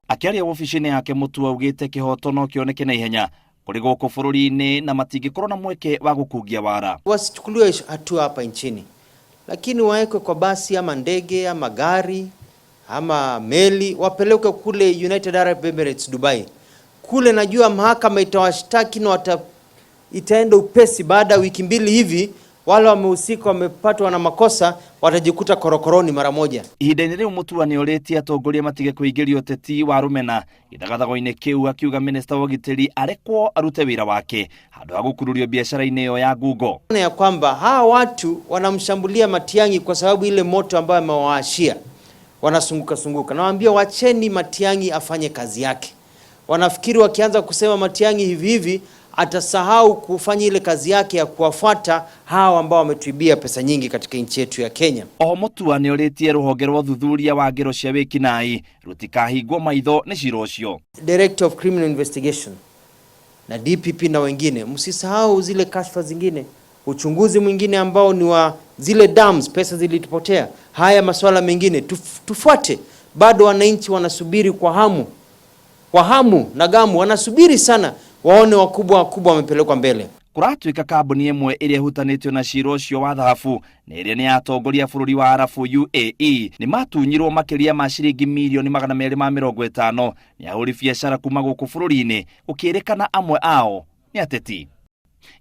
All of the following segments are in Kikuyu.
Akĩaria wobici-inĩ yake, Mutua augĩte kĩhoto no kĩoneke na ihenya kũrĩ gũkũ bũrũri-inĩ na matingĩkorwo na mweke wa gũkungia wara. Wasichukuliwe hatua hapa nchini, lakini wawekwe kwa basi ama ndege ama gari ama meli, wapelekwe kule United Arab Emirates, Dubai. Kule najua mahakama itawashtaki na itaenda upesi. Baada ya wiki 2 hivi, wale wamehusika wamepatwa na makosa watajikuta korokoroni mara moja. Ihinda-inĩ rĩu, Mutua nĩ orĩtie atongoria matige kũingĩria ũteti wa rũmena gĩthagathago-inĩ kĩu, akiuga minista wa ũgitĩri arekwo arute wĩra wake handũ ha gũkururio biacara-inĩ ĩyo ya ngungo. Ya kwamba hawa watu wanamshambulia Matiang'i kwa sababu ile moto ambayo amewaashia, wanasunguka sunguka. Nawaambia wacheni Matiang'i afanye kazi yake. Wanafikiri wakianza kusema Matiang'i hivi hivi atasahau kufanya ile kazi yake ya kuwafuata hawa ambao wametuibia pesa nyingi katika nchi yetu ya Kenya. Oho Mutua nĩ orĩtie rũhonge rwa ũthuthuria wa ngero cia wĩkinaĩ rũtikahingwo maitho nĩ cira ũcio. Director of Criminal Investigation na DPP na wengine, msisahau zile kashfa zingine, uchunguzi mwingine ambao ni wa zile dams, pesa zilipotea. Haya masuala mengine tufuate. Bado wananchi wanasubiri kwa hamu, kwa hamu na gamu, wanasubiri sana waone wakubwa wakubwa wamepelekwa mbele. Kũratuĩka kambuni ĩmwe ĩrĩa ĩhutanĩtio na cira ũcio wa thahabu na ĩrĩa nĩ ya atongoria bũrũri wa Arabu UAE nĩ matunyirwo makĩria ma ciringi mirioni 250 nĩ ahũri biacara kuma gũkũ bũrũri-inĩ, gũkĩrĩkana amwe ao nĩ ateti.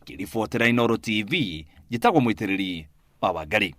Ngĩribotera Inooro TV, njĩtagwo Mũitĩrĩri wa Wangari.